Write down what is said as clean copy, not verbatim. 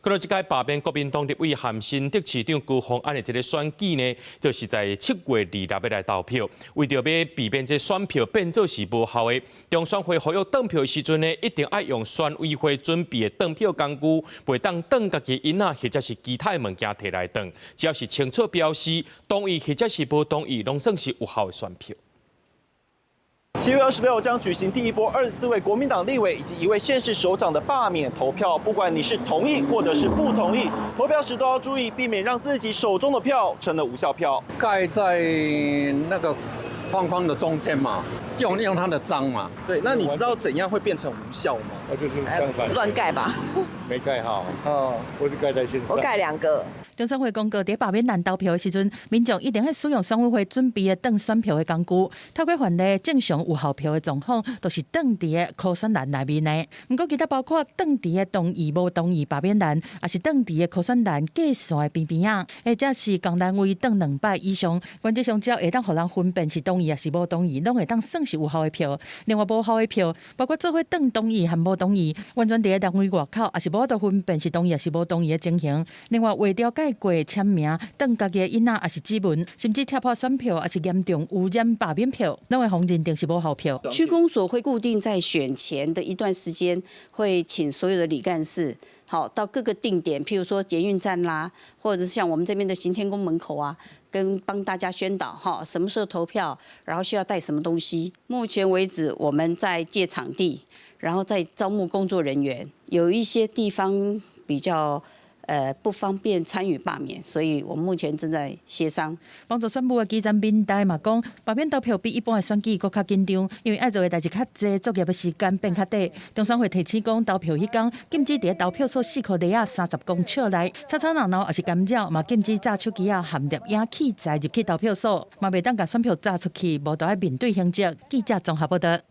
看到這屆罷免國民黨立委和新竹市長高虹安的這个選舉呢，就是在7月26欲來投票。為著欲避免這選票變做是無效的，中選會呼籲轉票的時陣呢，一定愛用選委會準備的轉票工具，袂當轉家己印仔或者是其他的物件提來轉。只要是清楚標示同意或者是無同意，攏算是有效的選票。 7月26將舉行第一波24位國民黨立委以及一位縣市首長的罷免投票。不管你是同意或者是不同意，投票時都要注意，避免讓自己手中的票成了無效票。蓋在那個框框的中間嘛，用它的章嘛。對，那你知道怎樣會變成無效嗎？那就是相反，亂蓋吧。沒蓋好。哦，我是蓋在線上。我蓋兩個。中選會公告，佇罷免欄投票的時陣，民眾一定愛使用選委會準備的轉選票的工具。透過範例正常有效票的狀況，都是轉佇个可選欄內面的。毋過其他包括轉佇个同意無同意罷免欄，抑是轉佇个可選欄界線的邊邊仔，或者是仝單位轉兩擺以上，原則上只要會當予人分辨是同意抑是無同意，攏會當算是有效的票。另外無效的票，包括做伙轉同意和無同意，完全佇个欄位外口，抑是無法度分辨是同意抑是無同意的情形。另外畫條蓋過簽名、轉家己的印仔，抑是指紋，甚至貼破選票，抑是嚴重污染罷免票，攏會予認定是無效票。區公所會固定在選前的一段時間，會請所有的里幹事，好到各個定點，譬如說捷運站啦，或者是像我們這邊的行天宮門口啊，跟幫大家宣導哈，什麼時候投票，然後需要帶什麼東西。目前為止，我們在借場地，然後在招募工作人員，有一些地方比較不方便參與罷免，所以我們目前正在協商。幫助選務的基層民代嘛講，罷免投票比一般的選舉閣較緊張，因為愛做的代誌較濟，作業的時間變較短。中選會提醒講，投票彼工禁止佇投票所四箍籬仔30公尺內吵吵鬧鬧，抑是干擾，嘛禁止紮手機仔含攝影器材入去投票所，嘛袂當共選票紮出去，無就愛面對刑責。記者綜合報道。